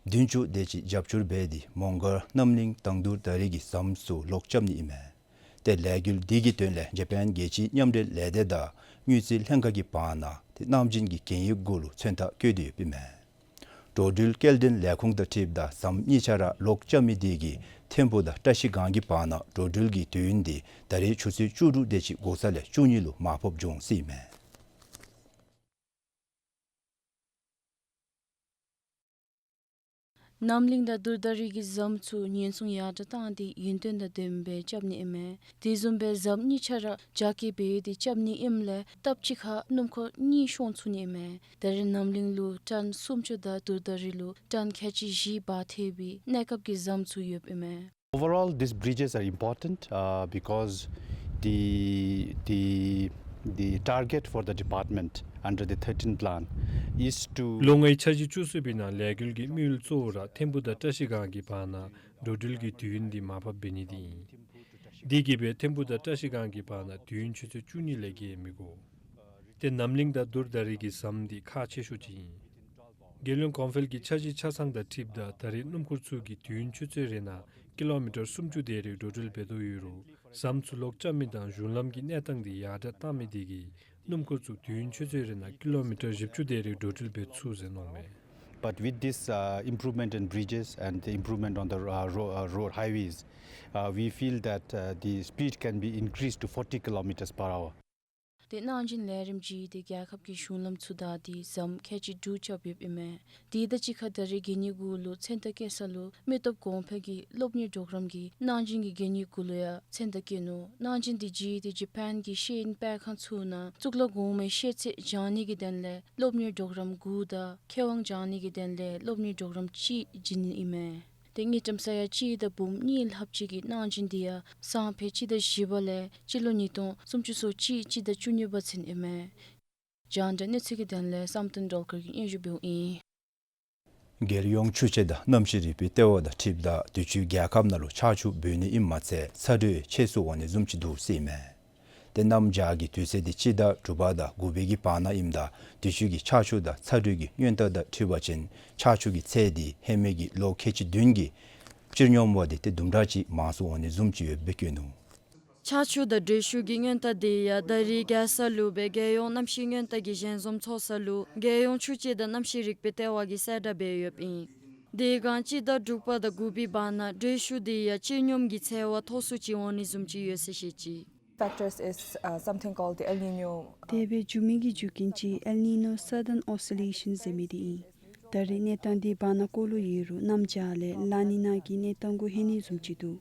བདུན་ཅུ་དེ་ཅིག་རྒྱབ་སྐྱོར་འབད་དེ་མོང་སྒར་རྣམ་གླིང་དང་དུར་ད་རི་གི་ཟམ་ཚུ་ལོག་རྐྱབ་ནི་ཨིན་མས། ཏེ་ལས་འགུལ་འདི་གི་དོན་ལས་ཇ་པཱན་རྒྱལ་སྤྱིའི་མཉམ་འབྲེལ་ལས་སྡེ་དང་དངུལ་རྩིས་ལྷན་ཁག་གི་བར་ན་ཏེ་གནང་སྦྱིན་གྱི་གན་ཡིག་གུ་ལུ་མཚོན་རྟགས་བཀོད་དེ་ཡོདཔ་ཨིན་མས། འགྲོ་འགྲུལ་སྐྱེལ་འདྲེན་ལས་ཁུངས་དང་འཁྲིལཝ་ད་ཟམ་གཉིས་ཆ་ར་ལོག་རྐྱབ་མི་དེ་གིས་ཐིམ་ཕུག་དང་བཀྲ་ཤིས་སྒང་གི་བར་ན་འགྲོ་འགྲུལ་གྱི་དུས་ཡུན་འདི་ད་རེས་ཆུ་ཚོད་བཅུ་དྲུག་དེ་ཅིག་འགོར་ས་ལས་བཅུ་གཉིས་ལུ་མར་ཕབ་འགྱོ་འོང་ཟེར་ཨིན་མས། རྣམ་གླིང་དང་དུར་ད་རི་གི་ཟམ་ཚུ་ཉེན་སྲུང་ཡར་དྲག་བཏང་སྟེ་ཡུན་བརྟན་དང་ལྡནམ་སྦེ་རྐྱབ་ནི་ཨིན་མས། དེ་བཟུམ་སྦེ་ཟམ་གཉིས་ཆ་ར་རྒྱ་སྐྱེད་འབད་དེ་རྐྱབ་ནི་ཨིནམ་ལས་སྟབས་གཅིག་ཁར་སྣུམ་འཁོར་གཉིས་ཤོང་ཚུགས་ནི་ཨིན་མས། ད་རེས་རྣམ་གླིང་ལུ་ཊཱན་སུམ་ཅུ་དང་དུར་ད་རི་ལུ་ཊཱན་ཁལ་གཅིག་བཞི་འབག་ཐེག་པའི་གནས་སྐབས་ཀྱི་ཟམ་ཚུ་ཡོདཔ་ཨིན་མས། Overall, these bridges are important, uh, because the, the, the target for the department under the thirteen plan is to ལོ་ལྔའི་འཆར་གཞི་བཅུ་གསུམ་པའི་ནང་ལས་འགུལ་གྱི་དམིགས་ཡུལ་གཙོ་བོ་ར་ཐིམ་ཕུག་དང་བཀྲ་ཤིས་སྒང་གི་བར་ན་འགྲོ་འགྲུལ་གྱི་དུས་ཡུན་འདི་མར་ཕབ་འབད་ནི་འདི་ཨིན། འདི་གིས་སྦེ་ཐིམ་ཕུག་དང་བཀྲ་ཤིས་སྒང་གི་བར་ན་དུས་ཡུན་ཆུ་ཚོད་བཅུ་གཉིས་ལས་བརྒལ་མི་དགོ། ཏེ་རྣམ་གླིང་དང་དུར་ད་རི་གི་ཟམ་འདི་ཁག་ཆེ་ཤོས་ཅིག་ཨིན། རྒྱལ་ཡོངས་གོང་འཕེལ་གྱི་འཆར་གཞི་ཆ་ཚང་དང་འཁྲིལཝ་ད་ད་རེས་སྣུམ་འཁོར་ཚུ་གིས་དུས་ཡུན་ཆུ་ཚོད་རེ་ནང་ཀི་ལོ་མི་ཊར་སུམ་ཅུ་དེ་རེ་འགྲོ་འགྲུལ་འབད་དོ་ཡོད་རུང་ཟམ་ཚུ་ལོག་རྐྱབ་མི་དང་གཞུང་ལམ་གྱི་གནས་སྟངས་འདི་ཡར་དྲགས་བཏང་མི་འདི་གིས་སྣུམ་འཁོར་ཚུ་དུས་ཡུན་ཆུ་ཚོད་རེ་ནང་ཀི་ལོ་མི་ཊར་བཞི་བཅུ་དེ་རེ་འགྲོ་འགྲུལ་འབད་ཚུགས་ཟེར་མནོཝ་མས། But with this, uh, improvement in bridges and the improvement on the, uh, ro-, uh, road highways, uh, we feel that, uh, the speed can be increased to forty kilometers per hour. ཏེ་གནང་སྦྱིན་ལས་རིམ་གྱི་ཏེ་རྒྱལ་ཁབ་ཀྱི་གཞུང་ལམ་ཚུ་དང་ཏེ་ཟམ་ཁལ་གཅིག་དྲུག་རྐྱབ་ཡོདཔ་ཨིན་མས། དེ་དང་གཅིག་ཁར་ད་རེས་གན་ཡིག་གུ་ལུ་མཚན་རྟགས་བཀོད་ས་ལུ་མི་སྟོབས་གོང་འཕེལ་གྱི་སློབ་གཉེར་གྲོགས་རམ་གྱི་གནང་སྦྱིན་གྱི་གན་ཡིག་གུ་ལུ་ཡང་མཚན་རྟགས་བཀོད་ནུག། གནང་སྦྱིན་དེ་གིས་ཏེ་ཇ་པཱན་གྱི་ཤེས་ཡོན་སྤེལ་ཁང་ཚུ་ནང་གཙུག་ལག་གོང་མའི་ཤེས་ཚད་སྦྱང་ནི་གི་དོན་ལས་སློབ་གཉེར་གྲོགས་རམ་དགུ་དང་མཁས་དབང་སྦྱང་ནི་གི་དོན་ལས་སློབ་གཉེར་གྲོགས་རམ་གཅིག་བྱིན་ནི་ཨིན་མས། ཏེ་དངུལ་ཀྲམ་ས་ཡ་གཅིག་དང་འབུམ་གཉིས་ལྷགཔ་ཅིག་གི་གནང་སྦྱིན་འདི་ཡང་སང་ཕོད་སྤྱི་ཟླ་བཞི་པ་ལས་སྤྱི་ལོ་ཉིས་སྟོང་སུམ་ཅུ་སོ་གཅིག་སྤྱི་ཟླ་བཅུ་གཉིས་པ་ཚུན་ཨིན་མས། རྒྱང་བསྒྲགས་གནས་ཚུལ་གྱི་དོན་ལས་བསམ་གཏན་སྒྲོལ་དཀར་གྱིས་སྙན་ཞུ་འབདཝ་ཨིན། རྒྱལ་ཡོངས་ཆུ་སྤྱི་དང་གནམ་གཤིས་རིག་པའི་ལྟེ་བ་དང་འཁྲིལཝ་ད་དུས་ཅི་རྒྱལ་ཁབ་ནང་ལུ་ཆར་ཆུ་འབབ་ནི་ཨིནམ་མ་ཚད་ཚ་དྲོད་ཆེ་སུ་འོང་ནི་བཟུམ་ཅིག་འདུག་ཟེར་ཨིན་མས། ཏེ་གནམ་བྱཱར་གྱི་དུས་ཚོད་འདི་སྤྱི་ཟླ་དྲུག་པ་དང་དགུ་པའི་གི་བར་ན་ཨིནམ་ད་དུས་ཅི་གི་ཆར་ཆུ་དང་ཚ་དྲོད་ཀྱི་སྔོན་རྟགས་དང་འཁྲིལ་བ་ཅིན་ཆར་ཆུ་གི་ཚད་འདི་ཧེ་མའི་གི་ལོ་ཁལ་གཅིག་བདུན་གྱི་སྤྱིར་སྙོམས་པ་འདི་ཏེ་དུམ་གྲ་ཅིག་མང་སུ་འོང་ནི་བཟུམ་ཅིག་ཡོདཔ་སྦེ་བཀོད་ནུག། ཆར་ཆུ་དང་དྲོད་ཤུགས་ཀྱི་སྔོན་རྟགས་འདི་ཡང་ད་རིས་རྒྱལ་ས་ལུ་སྦེ་རྒྱལ་ཡོངས་གནམ་གཤིས་སྔོན་རྟགས་ཀྱི་ཞལ་འཛོམས་ཚོགས་ས་ལུ་རྒྱལ་ཡོངས་ཆུ་སྤྱི་དང་གནམ་གཤིས་རིག་པའི་ལྟེ་བ་གིས་གསལ་བསྒྲགས་འབད་ཡོདཔ་ཨིན། དེ་སྒང་སྤྱི་ཟླ་དྲུག་པ་དང་དགུ་པའི་བར་ན་དྲོད་ཤུགས་འདི་ཡང་སྤྱིར་སྙོམས་ཀྱི་ཚད་དབང་མཐོ་སུ་ཅིག་འོང་ནི་བཟུམ་ཅིག་ཡོད་ཟེར་བཤད་ཅི། Factors is, uh, something called the El Nino. དེ་སྦེ་འགྱུར་མི་གི་རྒྱུ་རྐྱེན་ཅིག་El Nino Southern Oscillation ཟེར་མི་འདི་ཨིན། ད་རེས་གནས་སྟངས་འདི་བར་ན་སྐོར་ལུ་ཡོད་རུང་གནམ་བྱཱར་ལས་ལ་ནི་ན་གི་གནས་སྟངས་གུ་ལྷོད་ནི་བཟུམ་ཅིག་འདུག།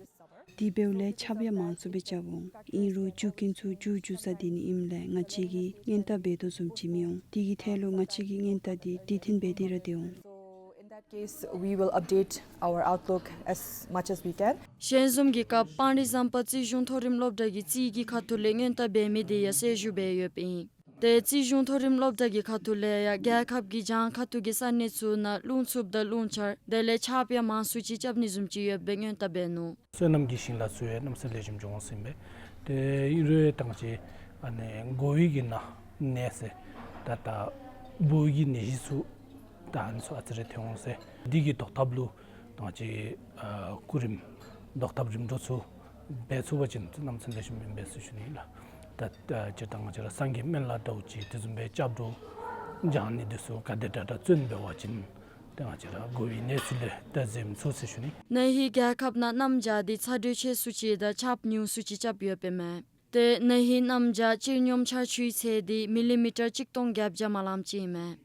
དེ་འབདཝ་ལས་ཆརཔ་ཡང་མང་སུ་སྦེ་རྐྱབ་འོང་། ཨིན་རུང་རྒྱུ་རྐྱེན་ཚུ་འགྱུར་འགྱུར་ས་འདི་ནི་ཨིནམ་ལས་ང་བཅས་ཀྱིས་སྔོན་རྟགས་འབད་དོ་བཟུམ་ཅིག་མི་འོང་། དེ་གི་ཐད་ལུ་ང་བཅས་ཀྱིས་སྔོན་རྟགས་འདི་དུས་མཐུན་འབད་དེ་ར་སྡོད་འོང་། So in that case, we will update our outlook as much as we can. ཞལ་འཛོམས་ཀྱི་སྐབས་སྤང་རི་ཟམ་པ་རྩིས་གཞུང་མཐོ་རིམ་སློབ་གྲྭ་གི་རྩིས་ཀྱི་ཁ་ཐུག་ལས་སྔོན་རྟགས་འབད་མི་འདི་ཡང་གསལ་ཞུ་འབད་ཡོདཔ་ཨིན། ཏེ་རྩིས་གཞུང་མཐོ་རིམ་སློབ་གྲྭ་གི་ཁ་ཐུག་ལས་ཡང་རྒྱལ་ཁབ་ཀྱི་བྱང་ཁ་ཐུག་གི་ས་གནས་ཚུ་ནང་རླུང་འཚུབ་དང་རླུང་འཆར་དེ་ལས་ཆརཔ་ཡང་མང་སུ་ཅིག་རྐྱབ་ནི་བཟུམ་ཅིག་ཡོདཔ་སྦེ་སྔོན་རྟགས་འབད་ནུག། སོ་ནམ་གྱི་ཞིང་ལཱ་ཚུ་ཡང་གནམ་ས་ལེགས་ཤོམ་འགྱོ་འོང་ཟེར་ཨིན་པས། ཏེ་ཨིན་རུང་ད་ང་བཅས་ཨ་ནི་མགོ་བོའི་གི་ནང་ནད་ཟེར་ད་ད་འབུཔ་གི་ནད་གཞི་ཚུ་ད་ཨ་ནི་ཚུ་ཨ་ཙི་རེ་ཐོན་འོང་ཟེར། འདི་གི་བཟློག་ཐབས་ལུ་ད་ང་བཅས་ཨ་སྐུ་རིམ་བཟློག་ཐབས་རིམ་གྲོ་ཚུ་འབད་ཚུགས་པ་ཅིན་གནམ་ས་ལེགས་ཤོམ་ཨིན་པས་ཟེར་ཞུ་ནི་ལགས། ད་ད་སྤྱིར་བཏང་ང་བཅས་ར་སངས་རྒྱས་སྨན་བླ་འདྲཝ་ཅིག་དེ་བཟུམ་སྦེ་སྐྱབས་འགྲོ་བགྱང་ནི་འདི་ཚུ་ག་དེ་དྲག་དྲག་བརྩོན་འབད་བ་ཅིན་ཏེ་ང་བཅས་ར་མགོ་བོའི་ནད་ཚུ་ལས་ད་འཛེམ་ཚུགས་ཟེར་ཞུ་ནི། ན་ཧིང་རྒྱལ་ཁབ་ནང་གནམ་བྱཱར་འདི་ཚ་དྲོད་ཆེ་སུ་ཅིག་དང་ཆརཔ་ཉུང་སུ་ཅིག་རྐྱབ་ཡོདཔ་ཨིན་མས། ཏེ་ན་ཧིང་གནམ་བྱཱར་སྤྱིར་སྙོམས་ཆར་ཆུའི་ཚད་འདི་མི་ལི་མི་ཊར་གཅིག་སྟོང་བརྒྱད་བརྒྱ་མ་ལངམ་ཅིག་ཨིན་མས།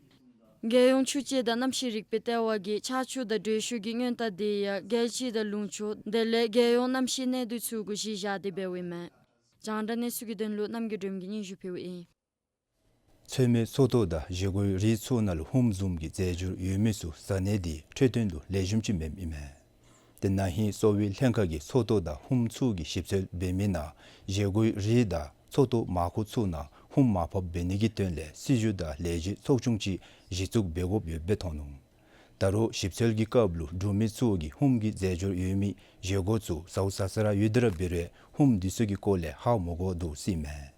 རྒྱལ་ཡོངས་ཆུ་དཔྱད་དང་གནམ་གཤིས་རིག་པའི་ལྟེ་བ་གིས་ཆར་ཆུ་དང་དྲོད་ཤུགས་ཀྱི་སྔོན་རྟགས་འདི་ཡང་རྒྱལ་སྤྱི་དང་ལུང་ཕྱོགས་དེ་ལས་རྒྱལ་ཡོངས་གནམ་གཤིས་གནས་སྡུད་ཚུ་གུ་གཞི་བཞག་སྟེ་འབདཝ་ཨིན་མས། རྒྱང་བསྒྲགས་གནས་ཚུལ་གྱི་དོན་ལུ་རྣམ་རྒྱལ་སྒྲོལ་མ་གིས་སྙན་ཞུ་ཕུལཝ་ཨིན། མཚོ་སྨད་མཚོ་ལྟོགས་དང་བཞེས་སྒོའི་རིགས་ཚུ་ནང་ལུ་ཧུམ་བཟུམ་གྱི་རྫས་སྦྱོར་ཡོད་མི་ཚུ་ཟ་ནི་འདི་འཕྲོད་བསྟེན་ལུ་ལེགས་ཤོམ་ཅིག་མེནམ་ཨིན་མས། ཏེ་ན་ཧིང་གསོ་བའི་ལྷན་ཁག་གིས་མཚོ་ལྟོགས་དང་ཧུམ་ཚུ་གི་ཞིབ་འཚོལ་འབད་མི་ནང་བཞེས་སྒོའི་རིགས་དང་མཚོ་ལྟོགས་མར་ཁུ་ཚུ་ནང་ཧུམ་མར་ཕབ་འབད་ནི་གི་དོན་ལས་སྲིད་བྱུས་དང་ལས་གཞི་ཚོགས་ཆུང་ཅིག་གཞི་བཙུགས་འབད་དགོཔ་ཡོདཔ་སྦེ་མཐོང་ནུག། ད་རུང་ཞིབ་འཚོལ་གྱི་སྐབས་ལུ་འབྲུག་མི་ཚུ་གིས་ཧུམ་གྱི་རྫས་སྦྱོར་ཡོད་མི་བཞེས་སྒོ་ཚུ་ཟཝ་ཟ་ས་ར་ཡོད་དེ་ར་འབད་རུང་ཧུམ་འདི་ཚུ་གི་སྐོར་ལས་ཧ་མ་གོ་དོ་ཟེར་ཨིན་མས།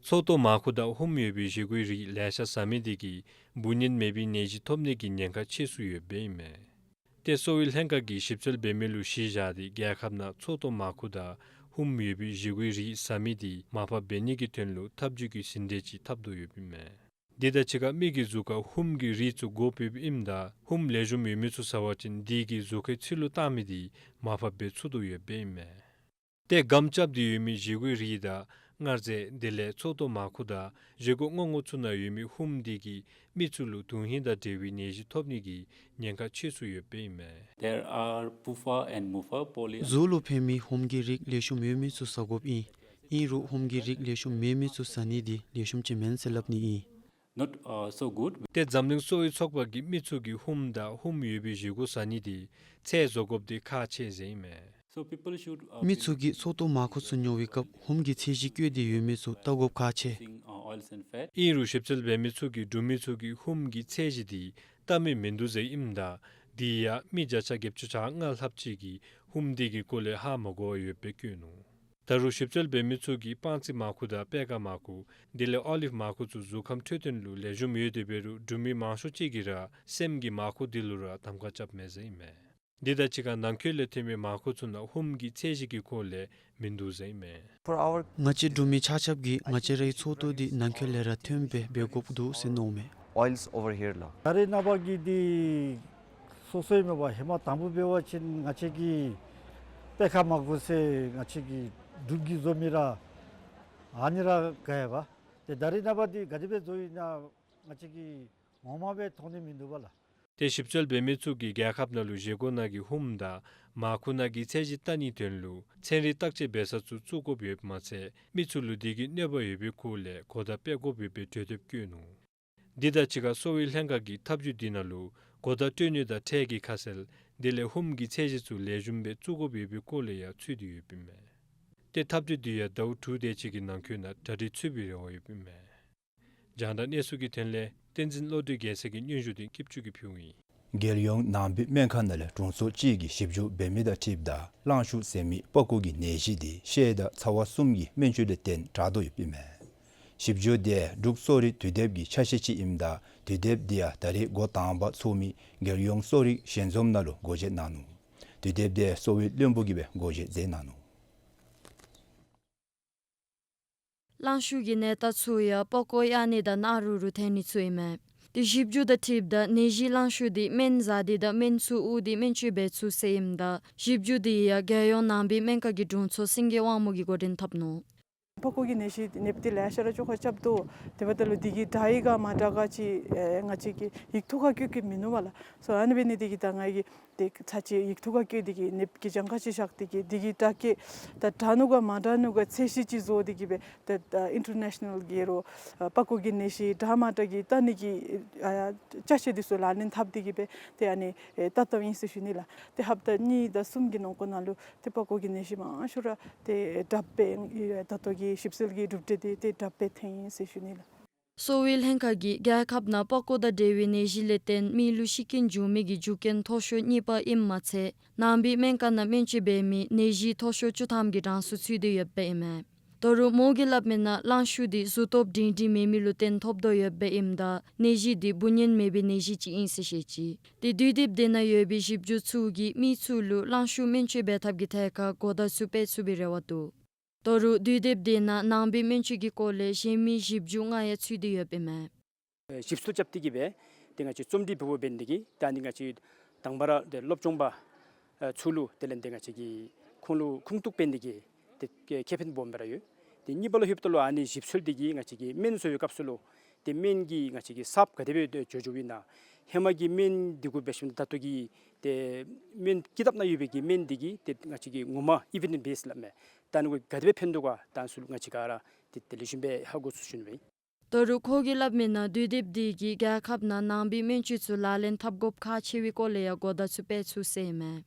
མཚོ་ལྟོགས་མར་ཁུ་དང་ཧུམ་ཡོད་པའི་བཞེས་སྒོའི་རིགས་ལེ་ཤ་ཟ་མི་དེ་གིས་འབུ་ནད་མེད་པའི་ནད་གཞི་ཐོབ་ནི་གི་ཉེན་ཁ་ཆེ་སུ་ཡོདཔ་ཨིན་མས། ཏེ་གསོ་བའི་ལྷན་ཁག་གིས་ཞིབ་འཚོལ་འབད་མི་ལུ་གཞི་བཞག་སྟེ་རྒྱལ་ཁབ་ནང་མཚོ་ལྟོགས་མར་ཁུ་དང་ཧུམ་ཡོད་པའི་བཞེས་སྒོའི་རིགས་ཟ་མི་དེ་མར་ཕབ་འབད་ནི་གི་དོན་ལུ་ཐབས་བྱུས་ཀྱི་ཟིན་བྲིས་ཅིག་འཐབ་དོ་ཡོདཔ་ཨིན་མས། དེ་དང་གཅིག་ཁར་མི་གི་གཟུགས་ཁར་ཧུམ་གྱི་རིགས་ཚུ་དགོཔ་ཡོདཔ་ཨིནམ་ད་ཧུམ་ལེགས་ཤོམ་ཡོད་མི་ཚུ་ཟ་བ་ཅིན་དེ་གིས་གཟུགས་ཁའི་ཚིལ་ལུ་བཏང་མི་དེ་མར་ཕབ་འབད་ཚུགས་དོ་ཡོདཔ་ཨིན་མས། ཏེ་སྒམ་རྐྱབ་སྟེ་ཡོད་མི་བཞེས་སྒོའི་རིགས་དང་མངར་རྫས་དེ་ལས་མཚོ་ལྟོགས་མར་ཁུ་དང་བཞེས་སྒོ་སྔོ་སྔོ་ཚུ་ནང་ཡོད་མི་ཧུམ་དེ་གིས་མི་ཚུ་ལུ་དོན་ཧིང་དང་འབྲེལ་བའི་ནད་གཞི་ཐོབ་ནི་གི་ཉེན་ཁ་ཆེ་སུ་ཡོདཔ་ཨིན་མས། There are PUFA and MUFA, poly- གཟུགས་ལུ་ཕན་མི་ཧུམ་གྱི་རིགས་ལེགས་ཤོམ་ཡོད་མི་ཚུ་ཟ་དགོཔ་ཨིན། ཨིན་རུང་ཧུམ་གྱི་རིགས་ལེགས་ཤོམ་མེད་མི་ཚུ་ཟ་ནི་དེ་ལེགས་ཤོམ་ཅིག་མེན་ཟེར་སླབ་ནི་ཨིན། Not, uh, so good. ཏེ་འཛམ་གླིང་གསོ་བའི་ཚོགས་པ་གིས་མི་ཚུ་གིས་ཧུམ་དང་ཧུམ་ཡོད་པའི་བཞེས་སྒོ་ཟ་ནི་དེ་ཚད་བཟོ་དགོཔ་དེ་ཁག་ཆེ་ཟེར་ཨིན་མས། So people should, uh, མི་ཚུ་གིས་མཚོ་ལྟོགས་མར་ཁུ་ཚུ་ཉོ་བའི་སྐབས་ཧུམ་གྱི་ཚད་གཞི་བཀོད་དེ་ཡོད་མི་ཚུ་བལྟ་དགོཔ་ཁག་ཆེ། Oils and fat. ཨིན་རུང་ཞིབ་འཚོལ་འབད་མི་ཚུ་གིས་འབྲུག་མི་ཚུ་གིས་ཧུམ་གྱི་ཚད་གཞི་འདི་བལྟ་མི་མིན་འདུག་ཟེར་ཨིནམ་ད་དེ་ཡང་མི་བརྒྱ་ཆ་བརྒྱད་ཅུ་གྱ་ལྔ་ལྷགཔ་ཅིག་གིས་ཧུམ་འདི་གི་སྐོར་ལས་ཧ་མ་གོ་བར་ཡོདཔ་སྦེ་བཀོད་ནུག། ད་རུང་ཞིབ་འཚོལ་འབད་མི་ཚུ་གིས་སྤང་རྩི་མར་ཁུ་དང་པད་ཁ་མར་ཁུ་དེ་ལས་ཨོ་ལིབ་མར་ཁུ་ཚུ་གཟུགས་ཁམས་འཕྲོད་བསྟེན་ལུ་ལེགས་ཤོམ་ཡོད་དེ་འབད་རུང་འབྲུག་མི་མང་ཤོས་ཅིག་གིས་ར་སྲནམ་གྱི་མར་ཁུ་འདི་ལུ་ར་གདམ་ཁ་རྐྱབ་མས་ཟེར་ཨིན་མས། འདི་དང་གཅིག་ཁར་ནང་འཁོད་ལས་ཐོན་མི་མར་ཁུ་ཚུ་ནང་ཧུམ་གྱི་ཚད་གཞི་གི་སྐོར་ལས་མིན་འདུག་ཟེར་ཨིན་མས། For our ང་བཅས་འབྲུག་མི་ཆ་ཁྱབ་ཀྱིས་ང་བཅས་རའི་ཚོགས་འདུ་འདི་ནང་འཁོད་ལས་ར་ཐོན་སྦེ་འབད་དགོཔ་འདུག་ཟེར་མནོཝ་མས། Oils over here ལགས། ད་རེས་ནངས་པ་གི་འདི་སོ་སོའི་མེན་པར་ཧེ་མ་དང་པ་འབད་བ་ཅིན་ང་བཅས་ཀྱིས་པད་ཁ་མར་ཁུ་ཟེར་ང་བཅས་ཀྱི་འབྲུག་གིས་བཟོ་མི་ར་ཨ་ནི་ར་ག་ཡ་བ། ཏེ་ད་རེས་ནངས་པ་འདི་ག་དེ་སྦེ་བཟོ་ཡི་ན་ང་བཅས་ཀྱིས་ངོ་མ་སྦེ་མཐོང་ནི་མིན་འདུག་པ་ལགས། ཏེ་ཞིབ་འཚོལ་འབད་མི་ཚུ་གིས་རྒྱལ་ཁབ་ནང་ལུ་བཞེས་སྒོ་ནང་གི་ཧུམ་དང་མར་ཁུ་ནང་གི་ཚད་གཞི་བལྟ་ནིའི་དོན་ལུ་ཚན་རིག་བརྟག་དཔྱད་འབད་ས་ཚུ་བཙུགས་དགོཔ་ཡོདཔ་མ་ཚད་མི་ཚུ་ལུ་དེ་གིས་གནོད་པ་ཡོད་པའི་སྐོར་ལས་གོ་བརྡ་སྤྲོད་དགོཔ་ཡོད་པའི་གྲོས་འདེབས་བཀོད་ནུག། འདི་དང་གཅིག་ཁར་གསོ་བའི་ལྷན་ཁག་གིས་ཐབས་བྱུས་འདི་ནང་ལུ་གོ་བརྡ་སྤྲོད་ནི་དང་ཁྲལ་གྱི་ཁ་གསལ་དེ་ལས་ཧུམ་གྱི་ཚད་གཞི་ཚུ་ལེགས་ཤོམ་སྦེ་བཙུགས་དགོཔ་ཡོད་པའི་སྐོར་ལས་ཡང་ཚུད་དེ་ཡོདཔ་ཨིན་མས། ཏེ་ཐབས་བྱུས་འདི་ཡང་ཟླཝ་དྲུག་དེ་ཅིག་གི་ནང་འཁོད་ནང་གྲ་སྒྲིག་ཚུད་པའི་རེ་བ་ཡོདཔ་ཨིན་མས། རྒྱང་བསྒྲགས་གནས་ཚུལ་གྱི་དོན་ལས་བསྟན་འཛིན་བློ་གྲོས་རྒྱལ་མཚན་གྱི་སྙན་ཞུ་འདི་སྐྱིད་ཆུ་གིས་ཕུལཝ་ཨིན། རྒྱལ་ཡོངས་ནང་པའི་སྨན་ཁང་ནང་ལས་དྲུང་འཚོ་གཅིག་གིས་ཞིབ་འཇུག་འབད་མི་དང་འཁྲིལཝ་ད་གླང་ཤུ་ཟེར་མི་པགས་ཀོ་གི་ནད་གཞི་འདི་བཤལ་དང་ཚ་བ་གསུམ་གྱི་སྨན་བཅོས་ལས་བརྟེན་དྲག་དོ་ཡོདཔ་ཨིན་མས། ཞིབ་འཇུག་དེ་འབྲུག་གསོ་རིག་དུས་དེབ་ཀྱི་ཆ་ཤས་ཅིག་ཨིནམ་ད་དུས་དེབ་འདི་ཡང་ད་རེས་འགོ་དང་པ་ཚུགས་མི་རྒྱལ་ཡོངས་གསོ་རིག་ཞལ་འཛོམས་ནང་ལུ་འགོ་འབྱེད་གནང་ནུག། དུས་དེབ་དེ་གསོ་བའི་བློན་པོ་གིས་སྦེ་འགོ་འབྱེད་མཛད་གནང་ནུག། གླང་ཤུ་གི་ནད་རྟགས་ཚུ་ཡང་པགས་ཀོ་གཡའ་ནི་དང་ནང་རུལ་རུལ་ཐོན་ནི་ཚུ་ཨིན་མས། ཏེ་ཞིབ་འཇུག་དང་འཁྲིལཝ་ད་ནད་གཞི་གླང་ཤུ་འདི་སྨན་བཟའ་འདི་དང་སྨན་ཚུ་དབུགས་ཏེ་སྨན་བཅོས་འབད་ཚུགས་ཟེར་ཨིནམ་ད་ཞིབ་འཇུག་འདི་ཡང་རྒྱལ་ཡོངས་ནང་པའི་སྨན་ཁང་གི་དྲུང་འཚོ་སེང་གེ་དབང་མོ་གིས་འགོ་འདྲེན་འཐབ་ནུག། པགས་ཀོ་གི་ནད་གཞི་ནདཔ་འདི་ལེ་ཤ་ར་བཅོ་ཁ་རྐྱབ་དོ། དེ་འབདཝ་ད་ལུ་འདི་གིས་དྲག་ཡི་ག་མ་དྲག་ག་ཅིག་ཨེ་ང་བཅས་ཀྱིས་ཡིག་ཐོག་ཁར་བཀོད་བཀོདཔ་མིན་ནུག་པ་ལགས། སོ་ཨ་ནི་འབད་ནི་འདི་གིས་ད་ང་གིས་ཏེ་ཚར་གཅིག་ཡིག་ཐོག་ཁར་བཀོད་འདི་གིས་ནདཔ་གི་གྱངས་ཁ་ཅིག་བཞག་འདི་གིས་འདི་གིས་དྲག་གི་ད་དྲག་ནུག་ག་མ་དྲག་ནུག་ག་ཚད་གཞི་ཅིག་བཟོ་འདི་གིས་སྦེ་ཏེ་ད་ཨིན་ཊར་ནེ་ཤ་ནཱལ་གི་རོགས་ཨ་པགས་ཀོ་གི་ནད་གཞི་དྲག་མ་དྲག་གི་བལྟ་ནི་གི་ཨ་ཅ་ཆས་འདི་ཚུ་ལག་ལེན་འཐབ་འདི་གིས་སྦེ་ཏེ་ཨ་ནི་ཨེ་བལྟ་བལྟཝ་ཨིན་ཟེར་ཞུ་ནི་ལགས། ཏེ་ཧབ་ཏ་གཉིས་དང་གསུམ་གྱི་ནང་འཁོད་ནང་ལུ་ཏེ་པགས་ཀོ་གི་ནད་གཞི་མང་ཤོས་ར་ཏེ་དྲགཔ་སྦེ་ད་ལྟོ་གི་ཞིབ་འཚོལ་གྱི་གྲུབ་འབྲས་འདི་ཏེ་དྲགཔ་སྦེ་ཐོན་ཡི་ཟེར་ཞུ་ནི་ལགས། གསོ་བའི་ལྷན་ཁག་གིས་རྒྱལ་ཁབ་ནང་པགས་ཀོ་དང་འབྲེལ་བའི་ནད་གཞི་ལས་བརྟེན་མི་ལུ་ཤི་རྐྱེན་འབྱུང་མི་གི་རྒྱུ་རྐྱེན་མཐོ་ཤོས་གཉིས་པ་ཨིནམ་མ་ཚད་ནང་པའི་སྨན་ཁང་ནང་སྨན་བཅོས་འབད་མི་ནད་གཞི་མཐོ་ཤོས་བཅུ་ཐམ་གྱི་གྲངས་སུ་ཚུད་དེ་ཡོདཔ་ཨིན་མས། ད་རུང་མོ་གིས་སླབ་མི་ནང་གླང་ཤུ་འདི་གཟུགས་སྟོབས་སྒྲིང་སྒྲིང་མེད་མི་ལུ་བརྟེན་ཐོབ་དོ་ཡོདཔ་ཨིནམ་ད་ནད་གཞི་འདི་འབུ་གཉན་མེད་པའི་ནད་གཞི་ཅིག་ཨིན་ཟེར་བཤད་ཅི། ཏེ་དུས་དེབ་དེ་ནང་ཡོད་པའི་ཞིབ་འཇུག་ཚུ་གིས་མི་ཚུ་ལུ་གླང་ཤུ་སྨན་བཅོས་འབད་ཐབས་ཀྱི་ཐད་ཁར་གོ་བརྡ་ཚུ་སྤེལ་ཚུགས་པའི་རེ་བ་འདུག། ད་རུང་དུས་དེབ་དེ་ནང་ནང་པའི་སྨན་བཅོས་ཀྱི་སྐོར་ལས་གཞན་མི་ཞིབ་འཇུག་ལྔ་ཡང་ཚུད་དེ་ཡོདཔ་ཨིན་མས། ཞིབ་འཚོལ་རྐྱབ་སྟེ་གིས་སྦེ་ཏེ་ང་བཅས་རྩོམ་སྒྲིག་འབདཝ་འབད་ནི་དེ་གིས་ད་ནི་ང་བཅས་དང་པ་ར་ཏེ་སློབ་སྦྱོང་པ་ཨ་ཚུ་ལུ་དེ་ལས་ཏེ་ང་བཅས་ཀྱིས་ཁོང་ལུ་ཁུངས་གཏུགས་འབད་ནི་དེ་གིས་ཏེ་ཁེ་ཕན་སྦོམ་སྦེ་ར་ཡོད། ཏེ་གཉིས་པ་ལུ་ལྷོདཔ་ད་ལུ་ཨ་ནི་ཞིབ་འཚོལ་འདི་གིས་ང་བཅས་ཀྱིས་སྨན་བཟོ་བའི་སྐབས་སུ་ལུ་ཏེ་སྨན་གྱི་ང་བཅས་ཀྱི་གསརཔ་ག་དེ་སྦེ་ཏེ་འགྱོ་འགྱོཝ་ཨིན་ན། ཧེ་མ་གི་སྨན་འདི་གུ་འབད་ཞིནམ་ད་ལྟོ་གི་ཏེ་སྨན་ཀི་དེབ་ནང་ཡོད་པའི་གི་སྨན་འདི་གིས་ཏེ་ང་བཅས་ཀྱི་ངོ་མ་ཨི་བི་ཌེནསི་བེསཌ་སླབ་མས། ད་ནི་གུ་ག་དེ་སྦེ་ཕན་འདུག་ག་ད་ཚུ་ལུ་ང་བཅས་ག་ར་ཏེ་དེ་ལེགས་ཤོམ་སྦེ་ཧ་གོ་ཚུགས་ཞུ་ནི་ཨིན། ད་རུང་ཁོ་གིས་སླབ་མི་ནང་དུས་དེབ་འདི་གིས་རྒྱལ་ཁབ་ནང་ནང་པའི་སྨན་བཅོས་ཚུ་ལག་ལེན་འཐབ་དགོཔ་ཁག་ཆེ་བའི་སྐོར་ལས་ཡང་གོ་བརྡ་ཚུ་སྤེལ་ཚུགས་ཟེར་ཨིན་མས།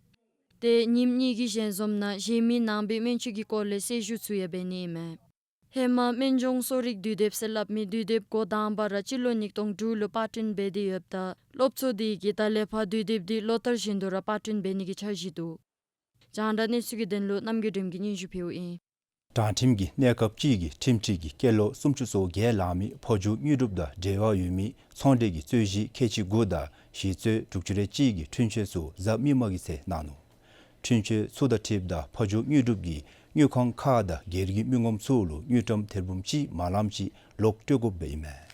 ཏེ་ཉིནམ་གཉིས་ཀྱི་ཞལ་འཛོམས་ནང་གཞན་མི་ནང་པའི་སྨན་བཅོས་ཀྱི་སྐོར་ལས་གསལ་ཞུ་ཚུ་ཡང་འབད་ནི་ཨིན་མས། ཧེ་མ་སྨན་ལྗོངས་གསོ་རིག་དུས་དེབ་ཟེར་སླབ་མི་དུས་དེབ་འགོ་དང་པ་ར་སྤྱི་ལོ་ཉིས་སྟོང་དྲུག་ལུ་པར་སྐྲུན་འབད་དེ་ཡོདཔ་ད་སློབ་ཚོགས་འདི་གིས་ད་ལས་ཕར་དུས་དེབ་འདི་ལོ་ལྟར་བཞིན་དུ་ར་པར་སྐྲུན་འབད་ནི་གི་འཆར་གཞི་འདུག། རྒྱང་བསྒྲགས་གནས་ཚུལ་གྱི་དོན་ལུ་རྣམ་རྒྱལ་སྒྲོལམ་གྱིས་སྙན་ཞུ་ཕུལཝ་ཨིན། དྲང་ཁྲིམས་ཀྱི་གནས་སྐབས་ཅིག་གི་ཁྲིམས་སྒྲིག་གི་སྐྱེས་ལོ་སུམ་ཅུ་སོ་བརྒྱད་ལང་མི་ཕ་ཇོ་དངོས་གྲུབ་དང་འབྲེལ་བ་ཡོད་མི་ཚོང་འབྲེལ་གྱི་རྩོད་གཞི་ཁལ་གཅིག་དགུ་དང་གཞི་རྩོད་དྲུག་ཅུ་རེ་གཅིག་གི་འཁྲུན་ཆོད་ཚུ་གཟའ་མིག་དམར་གྱི་ཚེ་གནང་ནུག། འཁྲུན་ཆོད་ཚུ་དང་འཁྲིལཝ་ད་ཕ་ཇོ་དངོས་གྲུབ་ཀྱིས་དངུལ་ཁང་ཁག་དང་སྒེར་གྱི་མི་ངོམ་ཚུ་ལུ་དངུལ་ཀྲམ་ཐེར་འབུམ་གཅིག་མ་ལངམ་ཅིག་ལོག་སྤྲོད་དགོཔ་སྦེ་ཨིན་མས།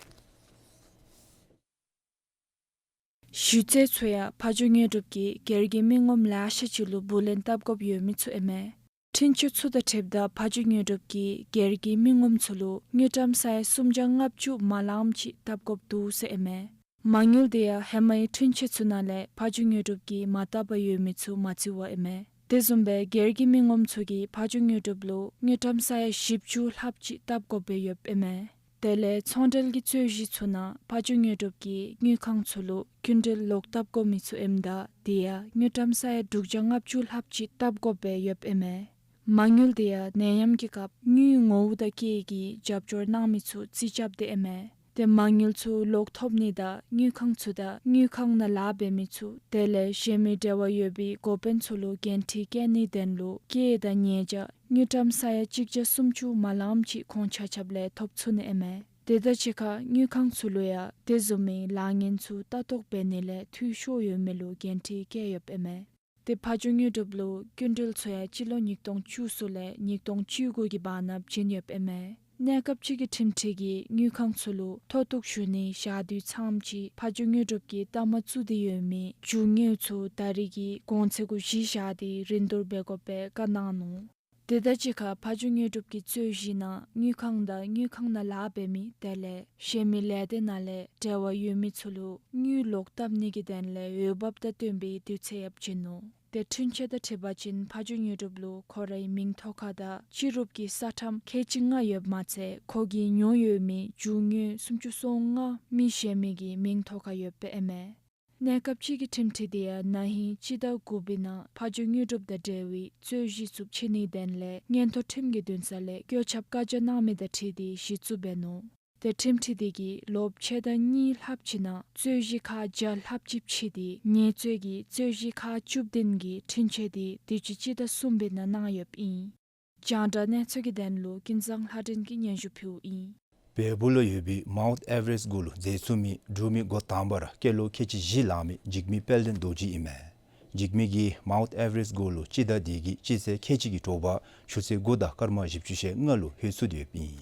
གཞི་རྩའི་ཚུ་ཡང་ཕ་ཇོ་དངོས་གྲུབ་ཀྱིས་སྒེར་གྱི་མི་ངོམ་ལེ་ཤ་ཅིག་ལུ་བུ་ལོན་བཏབ་དགོཔ་ཡོད་མི་ཚུ་ཨིན་མས། འཁྲུན་ཆོད་ཚུ་དང་འཁྲིལཝ་ད་ཕ་ཇོ་དངོས་གྲུབ་ཀྱིས་སྒེར་གྱི་མི་ངོམ་ཚུ་ལུ་དངུལ་ཀྲམ་ས་ཡ་སུམ་བརྒྱ་ལྔ་བཅུ་མ་ལངམ་ཅིག་བཏབ་དགོཔ་འདུག་ཟེར་ཨིན་མས། མ་དངུལ་དེ་ཡང་ཧེ་མའི་འཁྲུན་ཆོད་ཚུ་ནང་ལས་ཕ་ཇོ་དངོས་གྲུབ་ཀྱིས་མ་བཏབ་པར་ཡོད་མི་ཚུ་མ་བརྩི་བར་ཨིན་མས། དེ་བཟུམ་སྦེ་སྒེར་གྱི་མི་ངོམ་ཚུ་གིས་ཕ་ཇོ་དངོས་གྲུབ་ལུ་དངུལ་ཀྲམ་ས་ཡ་བཞི་བཅུ་ལྷགཔ་ཅིག་བཏབ་དགོཔ་སྦེ་ཡོདཔ་ཨིན་མས། དེ་ལས་ཚོང་འབྲེལ་གྱི་རྩོད་གཞི་ཚུ་ནང་ཕ་ཇོ་དངོས་གྲུབ་ཀྱིས་དངུལ་ཁང་ཚུ་ལུ་སྐྱིན་འགྲུལ་ལོག་བཏབ་དགོ་མི་ཚུ་ཨིནམ་ད་དེ་ཡང་དངུལ་ཀྲམ་ས་ཡ་དྲུག་བརྒྱ་ལྔ་བཅུ་ལྷགཔ་ཅིག་བཏབ་དགོཔ་སྦེ་ཡོདཔ་ཨིན་མས། མ་དངུལ་དེ་ཡང་ནད་ཡམས་ཀྱི་སྐབས་དངུལ་ངོ་བོ་དང་སྐྱེད་ཀྱི་རྒྱབ་སྐྱོར་གནང་མི་ཚུ་རྩིས་རྐྱབ་སྟེ་ཨིན་མས། ཏེ་མ་དངུལ་ཚུ་ལོག་ཐོབ་ནི་དང་དངུལ་ཁང་ཚུ་དང་དངུལ་ཁང་ནང་ལཱ་འབད་མི་ཚུ་དེ་ལས་གཞན་མི་འབྲེལ་བ་ཡོད་པའི་འགོ་དཔོན་ཚུ་ལུ་འགན་འཁྲི་བཀལ་ནིའི་དོན་ལུ་སྐྱེད་དང་ཉེས་བྱ་དངུལ་ཀྲམ་ས་ཡ་གཅིག་བརྒྱ་སུམ་ཅུ་མ་ལངམ་ཅིག་ཁོང་ཆ་ཁྱབ་ལས་ཐོབ་ཚུགས་ནི་ཨིན་མས། དེ་དང་གཅིག་ཁར་དངུལ་ཁང་ཚུ་ལུ་ཡང་དེ་བཟུམ་མའི་ལཱ་ངན་ཚུ་ལྟ་རྟོག་འབད་ནི་ལས་འཐུས་ཤོར་ཡོད་མི་ལུ་འགན་འཁྲི་བཀལ་ཡོདཔ་ཨིན་མས། ཏེ་ཕ་ཇོ་དངོས་གྲུབ་ལུ་སྐྱིན་འགྲུལ་ཚུ་ཡང་སྤྱི་ལོ་ཉིས་སྟོང་བཅུ་གསུམ་ལས་ཉིས་སྟོང་བཅུ་དགུ་གི་བར་ན་བྱིན་ཡོདཔ་ཨིན་མས། གནས་སྐབས་ཅིག་གི་ཁྲིམས་ཁྲི་གིས་དངུལ་ཁང་ཚུ་ལུ་མཐོ་གཏུགས་ཞུ་ནི་བཞག་དུས་ཙམ་ཅིག་ཕ་ཇོ་དངོས་གྲུབ་ཀྱིས་ལྟ་མ་བཙུགས་ཏེ་ཡོད་མི་རྒྱུ་དངོས་ཚུ་ད་རེས་ཀྱི་གོང་ཚད་གུ་གཞི་བཞག་སྟེ་རིན་བསྡུར་འབད་དགོཔ་སྦེ་བཀའ་གནང་ནུག། དེ་དང་གཅིག་ཁར་ཕ་ཇོ་དངོས་གྲུབ་ཀྱི་རྩོད་གཞི་ནང་དངུལ་ཁང་དང་དངུལ་ཁང་ནང་ལཱ་འབད་མི་དེ་ལས་གཞན་མི་ལས་སྡེ་ནང་ལས་འབྲེལ་བ་ཡོད་མི་ཚུ་ལུ་དངུལ་ལོག་བཏབ་ནི་གི་དོན་ལས་འོས་འབབ་དང་བསྟུན་པའི་དུས་ཚོད་ཡང་བྱིན་ནུག། ཏེ་འཁྲུན་ཆོད་དང་འཁྲིལ་བ་ཅིན་ཕ་ཇོ་དངོས་གྲུབ་ལུ་ཁོ་རའི་མིང་ཐོག་ཁར་དང་སྤྱི་རུབ་ཀྱི་ས་ཁྲམ་ཁལ་གཅིག་ལྔ་ཡོདཔ་མ་ཚད་ཁོ་གིས་ཉོ་ཡོད་མི་རྒྱུ་དངོས་སུམ་ཅུ་སོ་ལྔ་མི་གཞན་མི་གི་མིང་ཐོག་ཁར་ཡོདཔ་ཨིན་མས། གནས་སྐབས་ཅིག་གི་ཁྲིམས་ཁྲི་དེ་ཡང་ན་ཧིང་སྤྱི་ཟླ་དགུ་པའི་ནང་ཕ་ཇོ་དངོས་གྲུབ་དང་འབྲེལ་བའི་རྩོད་གཞི་ཚུ་ཕྱེ་ནིའི་དོན་ལས་མངོན་མཐོ་ཁྲིམས་ཀྱི་འདུན་ས་ལས་བཀོད་ཁྱབ་བཀའ་རྒྱ་གནང་མི་དང་འཁྲིལ་ཏེ་གཞི་བཙུགས་འབད་ནུག། ཏེ་ཁྲིམས་ཁྲི་དེ་གིས་ལོ་ཕྱེད་དང་གཉིས་ལྷགཔ་ཅིག་ནང་རྩོད་གཞི་ཁག་བརྒྱ་ལྷགཔ་ཅིག་ཕྱེ་སྟེ་ཉེས་རྩོད་ཀྱི་རྩོད་གཞི་ཁག་བཅུ་བདུན་གྱི་འཁྲུན་ཆོད་དེ་དུས་ཅི་སྤྱི་ཟླ་གསུམ་པའི་ནང་གནང་ཡོདཔ་ཨིན། རྒྱང་བསྒྲགས་གནས་ཚུལ་གྱི་དོན་ལུ་ཀུན་བཟང་ལྷ་སྒྲོན་གྱིས་སྙན་ཞུ་ཕུལཝ་ཨིན། བལ་པོ་ལུ་ཡོད་པའི་མའུནཊ་ཨེ་ཝ་རེསཊ་གུ་ལུ་འཛེགས་ཚུགས་མི་འབྲུག་མི་འགོ་དང་པ་ར་སྐྱེས་ལོ་ཁལ་གཅིག་བཞི་ལང་མི་འཇིགས་མེད་དཔལ་ལྡན་རྡོ་རྗེ་ཨིན་མས། འཇིགས་མེད་ཀྱིས་མའུནཊ་ཨེ་ཝ་རེསཊ་གུ་ལུ་སྤྱི་ཟླ་འདི་གི་སྤྱི་ཚེས་ཁལ་གཅིག་གི་དྲོ་པ་ཆུ་ཚོད་དགུ་དང་སྐར་མ་བཞི་བཅུ་ཞེ་ལྔ་ལུ་ལྷོད་ཚུགས་ཏེ་ཡོདཔ་ཨིན།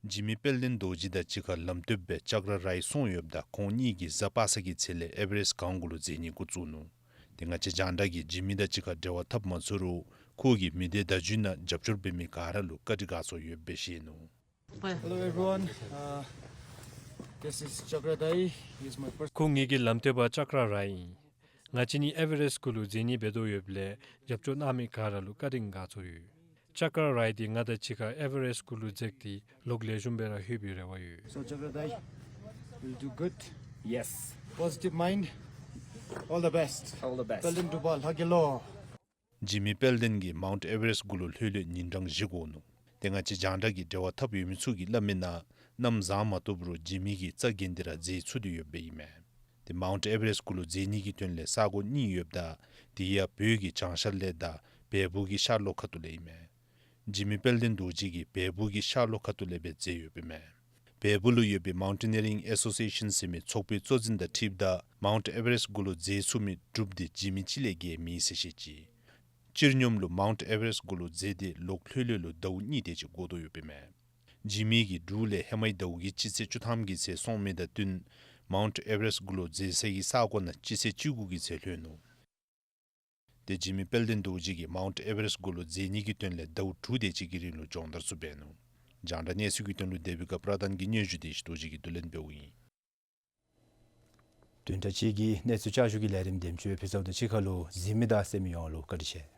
འཇིགས་མེད་དཔལ་ལྡན་རྡོ་རྗེ་དང་གཅིག་ཁར་ལམ་སྟོན་པའི་ཅཀྲ་རའི་སོང་ཡོདཔ་ད་ཁོང་གཉིས་ཀྱིས་གཟའ་པ་སངས་ཀྱི་ཚེ་ལས་ཨེ་ཝ་རེསཊ་གངས་གུ་ལུ་འཛེགས་ནི་འགོ་བཙུགས་ནུག། ཏེ་ང་བཅས་རྒྱང་བསྒྲགས་ཀྱིས་འཇིགས་མེད་དང་གཅིག་ཁར་འབྲེལ་བ་འཐབ་མ་ཚུགས་རུང་ཁོ་གིས་མི་སྡེ་བརྡ་བརྒྱུད་ནང་རྒྱབ་སྐྱོར་འབད་མི་ག་ར་ལུ་བཀའ་དྲིན་དགའ་ཚོར་ཡོདཔ་སྦེ་བཤད་ནུག། Hello everyone. Uh, this is Chakra Dai. He is my person. ཁོང་ངེ་གི་ལམ་སྟོན་པ་ཅཀྲ་རའི་ཨིན། ང་བཅས་གཉིས་ཨེ་ཝ་རེསཊ་གུ་ལུ་འཛེགས་ནི་འབད་དོ་ཡོདཔ་ལས་རྒྱབ་སྐྱོར་གནང་མི་ག་ར་ལུ་བཀའ་དྲིན་དགའ་ཚོར་ཡོད། ཅཀྲ་རའི་འདི་ང་དང་གཅིག་ཁར་ཨེ་ཝ་རེསཊ་གུ་ལུ་འཛེགས་ཏེ་ལོག་ལེགས་ཤོམ་སྦེ་ར་ལྷོད་པའི་རེ་བ་ཡོད། So Chakra Dai will do good. Yes. Positive mind. All the best. All the best. དཔལ་ལྡན་འབྲུག་པ་ལྷག་གེ་ལོ། འཇིགས་མེད་དཔལ་ལྡན་གྱིས་མའུནཊ་ཨེ་ཝ་རེསཊ་གུ་ལུ་ལྷོད་ལྷོདཔ་ཉིན་གྲངས་བཞི་འགོར་ནུག། ཏེ་ང་བཅས་རྒྱང་བསྒྲགས་ཀྱི་འབྲེལ་བ་འཐབ་ཡོད་མི་ཚུ་གིས་སླབ་མིའི་ནང་གནམ་བཟང་མ་བཏུབ་རུང་འཇིགས་མེད་ཀྱིས་རྩ་འགེངས་ཏེ་ར་འཛེགས་ཚུགས་ཏེ་ཡོདཔ་ཨིན་མས། ཏེ་མའུནཊ་ཨེ་ཝ་རེསཊ་གུ་ལུ་འཛེགས་ནི་གི་དོན་ལས་ས་གོ་གཉིས་ཡོདཔ་ད་དེ་ཡང་བོད་ཀྱི་བྱང་ཤར་ལས་དང་བལ་པོ་གི་ཤར་ལྷོ་ཁ་ཐུག་ལས་ཨིན་མས། འཇིགས་མེད་དཔལ་ལྡན་རྡོ་རྗེ་གིས་བལ་པོ་གི་ཤར་ལྷོ་ཁ་ཐུག་ལས་སྦེ་འཛེགས་ཡོདཔ་ཨིན་མས། བལ་པོ་ལུ་ཡོད་པའི་མའུན་ཊེ་ནི་ཡ་རིང་ཨེ་སོ་སི་ཨེ་ཤཱན་ཟེར་མི་ཚོགས་པའི་གཙོ་འཛིན་དང་འཁྲིལཝ་ད་མའུནཊ་ཨེ་ཝ་རེསཊ་གུ་ལུ་འཛེགས་ཚུགས་མི་འབྲུགཔ་འདི་འཇིགས་མེད་ཅིག་ལས་བརྒལ་མེད་ཟེར་བཤད་ཅི། སྤྱིར་སྙོམས་ལུ་མའུནཊ་ཨེ་ཝ་རེསཊ་གུ་ལུ་འཛེགས་ཏེ་ལོག་ལྷོད་ལྷོདཔ་ལུ་ཟླཝ་གཉིས་དེ་ཅིག་འགོར་དོ་ཡོདཔ་ཨིན་མས། འཇིགས་མེད་ཀྱིས་འབྲུག་ལས་ཧེ་མའི་ཟླཝ་གི་སྤྱི་ཚེས་བཅུ་ཐམ་གྱི་ཚེ་སོང་མི་དང་བསྟུན་མའུནཊ་ཨེ་ཝ་རེསཊ་གུ་ལུ་འཛེགས་ས་གི་ས་གོ་ནང་སྤྱི་ཚེས་བཅུ་དགུ་གི་ཚེ་ལྷོད་ནུག། ཏེ་འཇིགས་མེད་དཔལ་ལྡན་རྡོ་རྗེ་གིས་མའུནཊ་ཨེ་ཝ་རེསཊ་གུ་ལུ་འཛེགས་ནི་གི་དོན་ལས་ཟླཝ་དྲུག་དེ་ཅིག་གི་རིང་ལུ་སྦྱོང་བརྡར་ཚུ་འབད་ནུག། རྒྱང་བསྒྲགས་གནས་ཚུལ་གྱི་དོན་ལུ་དེ་བི་ཀ་པྲ་དན་གྱི་སྙན་ཞུ་དེ་ཞི་རྡོ་རྗེ་གིས་བསྡུ་ལེན་འབདཝ་ཨིན། བདུན་ཕྲག་གཅིག་གི་གནས་ཚུལ་བསྐྱར་ཞུ་གི་ལས་རིམ་དེམ་ཅིག་ཕུལ་ཚརཝ་དང་གཅིག་ཁར་ལུ་གཟིགས་མི་དང་གསན་མི་ཡོངས་ལུ་བཀའ་དྲིན་ཆེ།